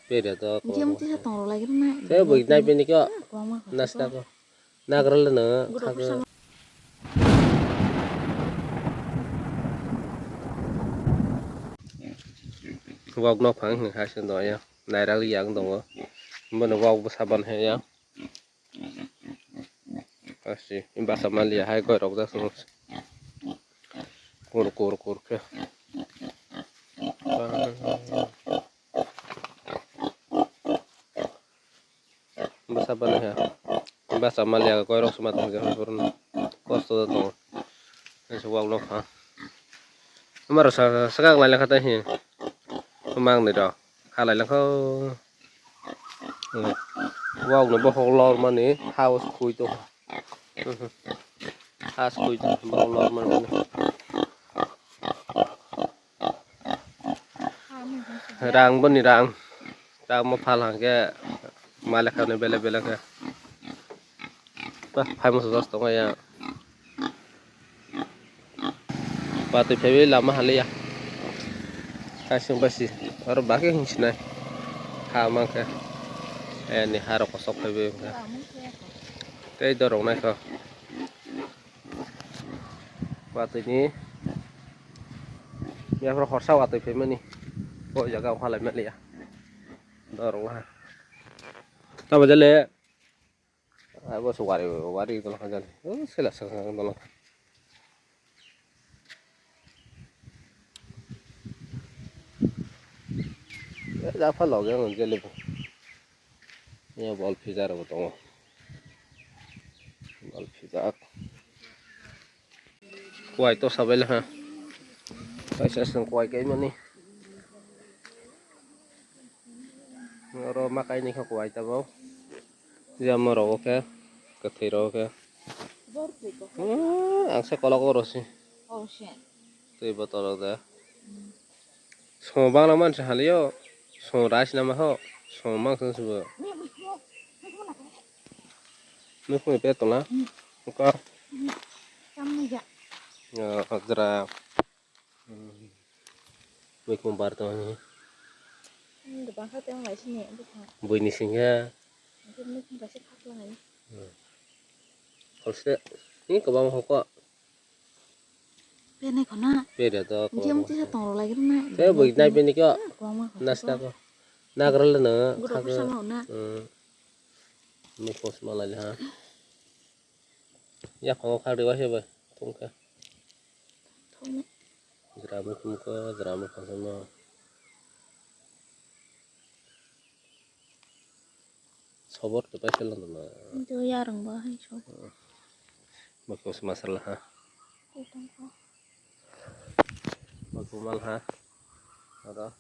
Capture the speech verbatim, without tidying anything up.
Pede to. Jam tisa tong rok lagi na. Te boi nai pini ko. Kwbangma kha. Nasta ko. Nagrale no. Gudo khakhe. Pursa ma- Wak nok phang hwn kha se do ya. Nairak yang tongo. Bono wak bwsa ban he ya. Asi, basa maliya hai goi rok jak sung. Kur, kur, kur khe. Basa bana khe. Basa maliya goi rok suma tong jak kosto da tong. Asi wak nok ha. Amar sa, sakang lai lekha tai hi. Mang ni rok. Halai langkha. Wak no bokhok lormani ha o se khui tong. Ha se khui tong bokhok lormani. Rang boni rang. Tamo phal hangke malekha ni bele bele khe. Bah, phai musu dos tongo ya. Watwi phaiwi lama haliya. Kaising basi oro bagwi hinsinai ha mankhe. Ayani harok kosok phaiwi wngkha. Tei dorok naikho. Watwini yaphro horsa watwi phaimani. O jaga wng halai manliya. Dorok wngkha. Tamo jale. Abo se wari wari dolo kha jani. O sela saka dolo kha. Japha loge ang jelebu. Ya bol pija rok tongo. Bol pija. Kuai to sabai le ha. Kaisa seng kuai kai mani. Oro ma kainwi khe kuai tabok. Jamo rogo khe, kwthwi rogo khe. Hmm, ang se kolok oro si. Twi botol rok da. Song bangla mansa halio. Song rais nama ho. Song mang song sibo. Nukung pe tola. Ka. Jra. Mikung bar tong ni. Hmm, bangkha tong lai sini, bukha. Buini singha. Mikung kaisa khakla hai. Hmm. Kolse, ni kabang hoko. Pene khona. Pede to. Jam tisa tong lai na. Te bui nai pini ko. Kwbangma kha. Nasta ko. Nagral na. Gudo khakhe. Khusama na. Hmm. Mikung sma lai ha. Yaphango khakri waisa bai tongkha. Thokni. Jwra mukhumukho, jwra mukhumukho. Sobor khe paisa lama. Itu yarung ba hai so. Bakos masalah ha. Utang ko. Bakos mal ha. Ada.